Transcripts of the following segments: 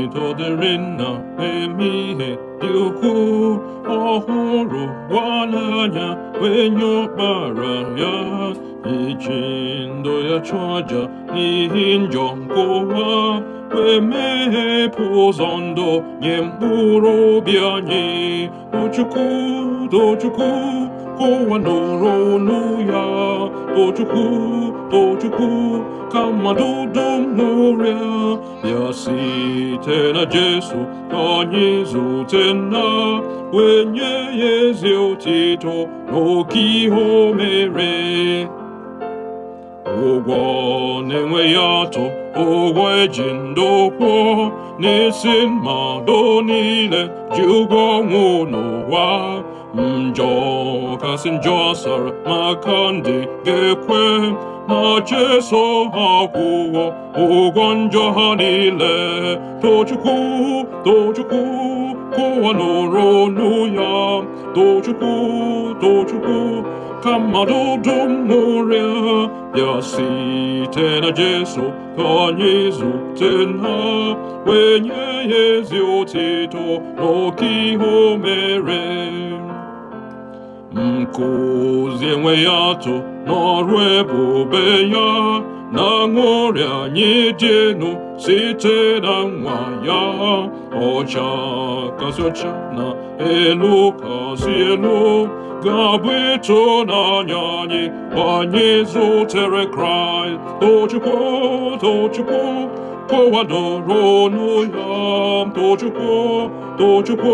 Otito dịrị nna na-eme ihe dị ukwuu, ọ hụrụ ụwa n'anya wee nye ọkpara ya iji ndụ ya chụọ aja n'ihi njọ nke ụwa, wee meghepụ ụzọ ndụ nye mkpụrụ obi anyị. Tochukwu, Tochukwu, ka ụwa nụrụ ọnụ ya. Tochukwu, Tochukwu, ka mmadụ dum ṅụrịa. Bịa site na Jesu ka anyị zute nna, wee nye ya ezi otito n'oke ihe o mere. Ụgwọ na-enweghị atụ, ụgwọ eji ndụ kwụọ, n'isi mmadụ niile ji ụgwọ ọnwụ n'ụwa. Njọ kasị njọ sara maka ndị ga-ekwe na Jesu ha kwụọ ụgwọ njọ ha niile. Tochukwu, Tochukwu, ka ụwa nụrụ ọnụ ya. Tochukwu, Tochukwu, ka mmadụ dum ṅụrịa. Bịa site na Jesu ka anyị zute nna, wee nye ya ezi otito n'oke ihe o mere. Nkụzi enweghị atụ n'ọrụ ebube ya, na ṅụrị anyị dị elu site na nwa ya. Ọcha kasị ọcha na elu kasị elu ga-abụ ịtụnanya anyị anyị zutere Kraịst. Tochukwu, Tochukwu, ka ụwa nụrụ ọnụ ya. Tochukwu, Tochukwu,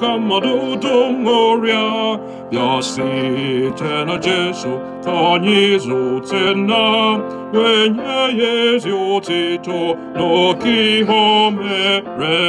ka mmadụ dum ṅụrịa. Bịa site na Jesu ka anyị zute nna, wee nye ya ezi otito n'oke ihe o mere.